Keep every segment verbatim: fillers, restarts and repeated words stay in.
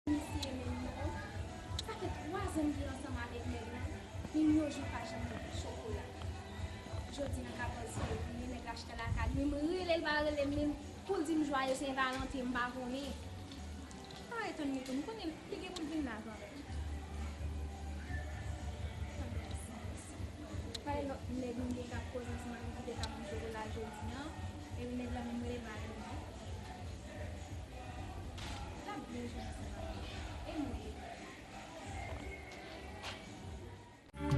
Misye menm non. Sa fè twa zan m te ansanm avèk nèg lan, menm yon jou pa janm mete chokola. Jodi a katòz fevriye, nèg la chita lakay li, menm rele l pa rele m, menm pou l di m jwaye Sen Valanten, m pa konnen. Pa etonn li tou, m konnen li gen pou l vin la kanmenm. Sa gen sans. Pale lòt nèg m gen k ap koze ansanm avè m ki te ka ban m chokola jodi a, epi nèg la menm rele l pa rele m non. L ap byen jwe ansanm avè m. E mwen?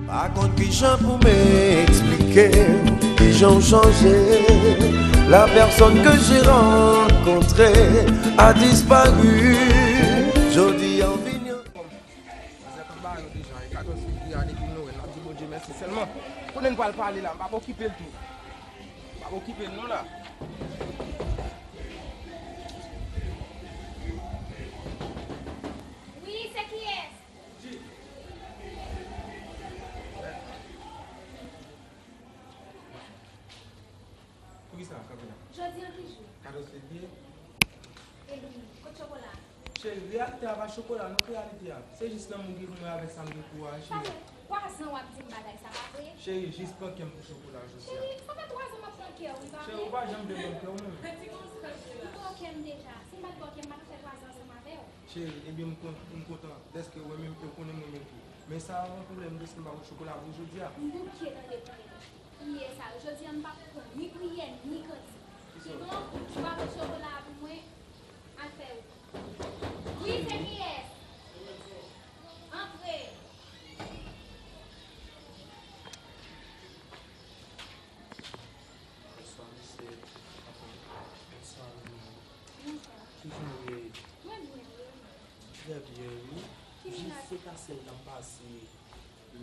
Pa konn kijan pou m eksplike w kijan w chanje. La personne que j'ai rencontrée a disparu. Jodi a vini. Manzè t anba yo deja, e katòz fevriye a depi nou wè l, n ap di Bondye mèsi sèlman. Kote n pral pale la, m p ap okipe l tou. M p ap okipe l non la. Wi, se kiyès? Poukisa w kanpe la? Jodi a ki jou? Katòz fevriye. Ebyen, kot chokola? Cheri, reyaktè a pa chokola, non, k reyalite a. Se jis lanmou m gen pou mwen avèk sa m gen pou ou a, cheri. Sa fè twa zan w ap di m bagay sa, pa vre? Cheri, jis pran kè m pou chokola jodi a. Cheri, sa fè twa zan m ap pran kè w, wi, pa vre? Cheri, ou pa janm vle pran kè w, non. Ou ba w kè m deja. Si m pa t ba w kè m, m pa t ap fè twa zan ansanm avè w. Cheri, ebyen, m kon-, m kontan dèske w renmen m e w konnen m renmen w tou. Men sa a yon pwoblèm dèske m pa pot chokola pou ou jodi a. M bouke tande priyè sa yo. Jodi a, m p ap pran ni priyè, ni kantik. Kidonk, si w pa pot chokola a pou mwen, al fè wout ou. Wi, se kiyès? Antre. Bonswa, mesye. Bonswa, Lili. Bonswa. Kijan w ye? Mwen byen, wi. Trè byen, wi. Jis se pase m t ap pase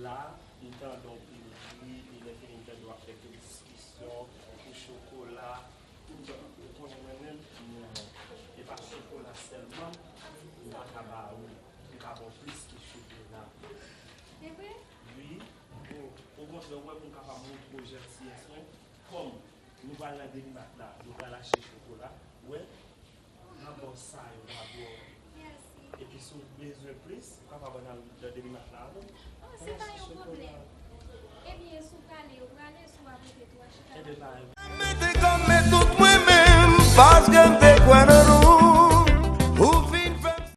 la, m tande w pil bri, e lè fini m tande w ap fè kèk diskisyon pou chokola. Poutan, ou konnen mwen menm, mwen, e pa chokola sèlman, m pa ka ba ou, m ka ba w plis ke chokola. Se vre? Wi, o, okontrè, ou wè pou m kapab montre w jantiyès mwen, kòm nou pral nan delimat la, nou pral achte chokola, ou wè, m ap ba w sa yo dabò. Mèsi. Epi si w bezwen plis, ou kapab ann al nan delimat la avè m. Oh, se pa yon pwoblèm. Ebyen, si w prale, ou prale, si w ap rete tou, a chita. Ebyen, pa. Mete kòm men tout mwen menm, paske m